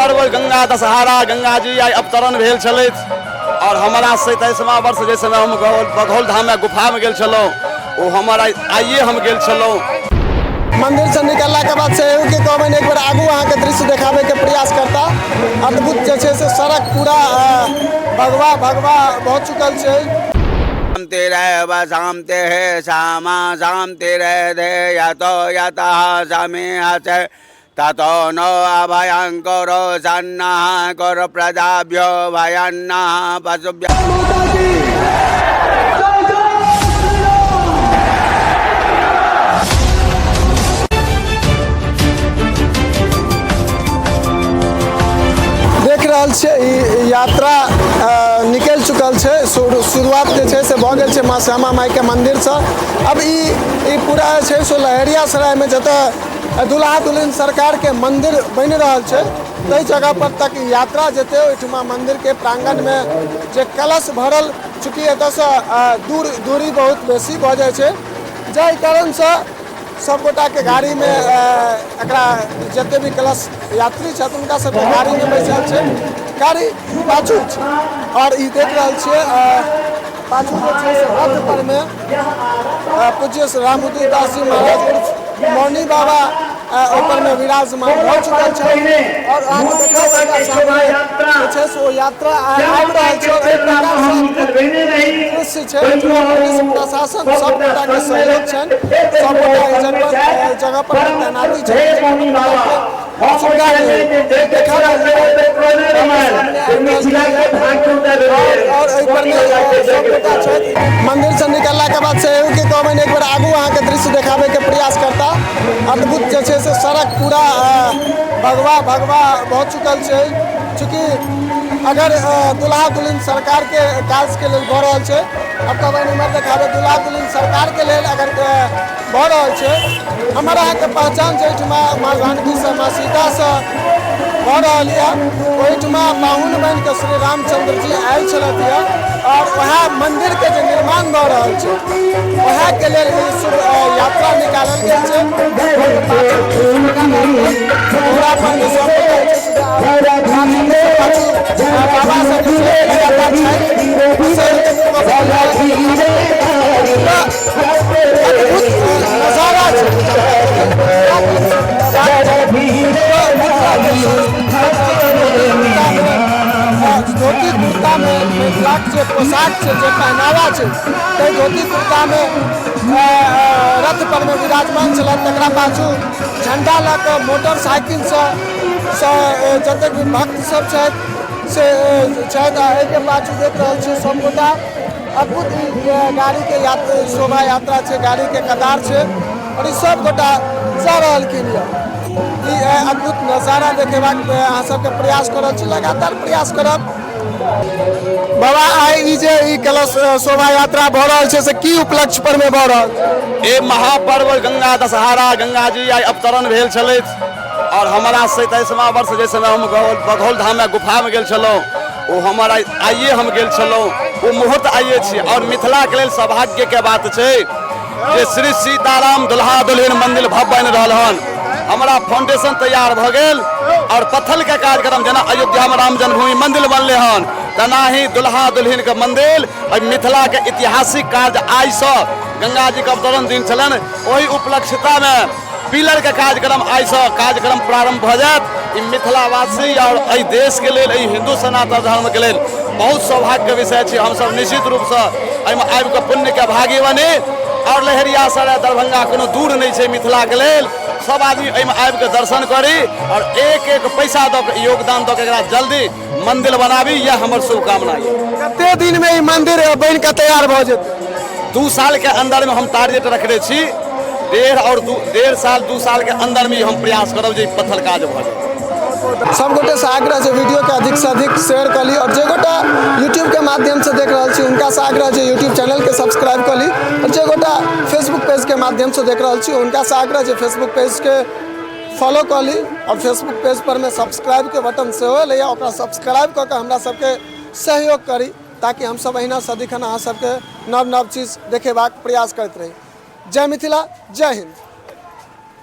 महापर्व गंगा दशहरा, गंगा जी आइ अवतरण भेल छलथि और हमारा 27वां वर्ष जाहि समय हम बघौल धाम में गुफा में गेल छलहुँ, ओ हमर आइए हम गेल छलहुँ। मंदिर से निकलला के बाद से के कहबनि एक बेर आगू अहाँके दृश्य देखाबैके प्रयास करता। अद्भुत जे छै से सड़क पूरा भगवा भगवा भऽ चुकल छै। शांति है श्यामा शांति रे यतो यतः समेह ततो नो अभयंकर सन्नः कर प्रजाभ्यो भयन्नः पशुभ्यो। देख रहल छियै ई यात्रा निकलि चुकल छै। शुरुआत जे छै से भऽ गेल छै माँ श्यामा माइके मन्दिरसँ। अब ई पूरा जे छै से लहेरियासरायमे जतऽ दुल्हा दुल्हिन सरकारके मन्दिर बनि रहल छै ताहि जगह पर तक यात्रा जेतै। ओहिठुमा मन्दिरके प्राङ्गणमे जे कलश भरल, चूँकि एतऽसँ दूरी बहुत बेसी भऽ जाइ छै, जाहि कारणसँ सबगोटाके गाड़ीमे एकरा जते भी कलश यात्री छथि हुनका सबके गाड़ीमे बैसल छै, गाड़ी पाछू छै। आओर ई देख रहल छियै पाछू जे छै से रथ परमे पूज्य रामउदय दास जी महाराज उर्फ मौनी बाबा ओहिपरमे विराजमान भऽ चुकल छै। आओर अहाँके देखा सकैत सामने जे छै से ओ यात्रा आबि रहल छै। एहि प्रकारसँ दृश्य छै। पुलिस प्रशासन सब गोटाके सहयोग छनि, सब गोटा एहि जगह पर तैनाती छै, सुविधा देखा और एहि पर सब गोटा छथि। मंदिर से निकलला के बाद से के कहबनि एक बेर आगू अहाँके दृश्य देखाबैके प्रयास करता। अद्भुत जे छै से सड़क पूरा भगवा भगवा भऽ चुकल छै। चूँकि अगर दुल्हा दुल्हिन सरकारके काजके लेल भऽ रहल छै, अब कहबनि इम्हर देखाबै, दुल्हा दुल्हिन सरकारके लेल अगर भऽ रहल छै, हमर अहाँके पहचान छै एहिठुमा माँ जानकीसँ माँ सीतासँ भऽ रहल यऽ। ओहिठुमा पाहुन बनिके श्री रामचंद्र जी आयल छलथि यऽ और वएह मंदिरके जे निर्माण भऽ रहल छै वएहके लेल ई शुभ यात्रा निकालल गेल छै। घोड़ा पर जे सब पाछू बाबा सब लगातार छथि। अद्भुत नजारा छै। धोती कुर्तामे मिथिलाक जे पोशाक छै, जे पहनावा छै, ताहि धोती कुर्तामे रथ परमे विराजमान छलथि। तकरा पाछू झंडा लऽ कऽ मोटरसाइकिलसँ सँ जतेक भी भक्त सब छथि से छथि। आ एहिके पाछू देख रहल छियै सबगोटा अद्भुत गाड़ीके यात्रा शोभा यात्रा छै, गाड़ीके कतार छै और ई सब गोटा जा रहलखिन यऽ। ई अद्भुत नजारा देखेबाक अहाँ सबके प्रयास कऽ रहल छी, लगातार प्रयास करब। बाबा, आइ ई जे ई कलश शोभा यात्रा भऽ रहल छै से की उपलक्ष्य पर मे भऽ रहल छै? ए महापर्व गंगा दशहरा, गंगा जी आइ अवतरण भेल छलथि और हमारा 27वां वर्ष जाहि समय हम बघौल धाम में गुफा में गेल छलहुँ, ओ हमर आइए हम गेल छलहुँ, ओ मुहूर्त आइए छी। और मिथिला के लेल सौभाग्य के बात छै जे श्री सीताराम दुल्हा दुल्हिन मंदिर भव्य बनि रहल हन। हमारा फाउंडेशन तैयार भऽ गेल और पत्थल के कार्यक्रम जेना अयोध्या में राम जन्मभूमि मंदिर बनले हन, तेना ही दुल्हा दुल्हिन के मंदिर मिथिला के ऐतिहासिक कार्य आइ से गंगा जी के अवतरण दिन छलनि, ओहि उपलक्ष्यता में पिलर के कार्यक्रम आइ से कार्यक्रम प्रारंभ भऽ जायत। ई मिथिलावासी और एहि देश के लेल, एहि हिंदू सनातन धर्म के लेल बहुत सौभाग्य के विषय छै। हमसब निश्चित रूप से एहिमे आबि कऽ पुण्य के भागी बनी। और लहेरियासराय दरभंगा कोनो दूर नहि छै मिथिला के लेल, सब आदमी एहिमे आबि कऽ दर्शन करी और एक एक पैसा दऽ के योगदान दऽ के एकरा जल्दी मंदिर बनाबी, यह हमर शुभकामना यऽ। कते दिन में ई मंदिर बनि कऽ तैयार भऽ जेतै? 2 साल के अंदर में हम टारगेट रखने छी, 1.5 साल 2 साल के अंदर में हम प्रयास करब जे पत्थर काज भऽ जाए। सब गोटे से आग्रह जे वीडियो के अधिक से अधिक शेयर कऽ ली और जे गोटा यूट्यूब के माध्यम से देख रहल छी हुनका से आग्रह जे यूट्यूब चैनल के सब्सक्राइब कऽ ली और जे गोटा फेसबुक पेज के माध्यम से देख रहल छी हुनका से आग्रह जे फेसबुक पेज के फॉलो कऽ ली और फेसबुक पेज पर में सब्सक्राइब के बटन सेहो एलैए, ओकरा सब्सक्राइब कऽ के हमरा सबके सहयोग करी ताकि हमसब अहिना सदिखन अहाँ सबके नव नव चीज देखेबाक प्रयास करैत रही। जय मिथिला, जय हिंद।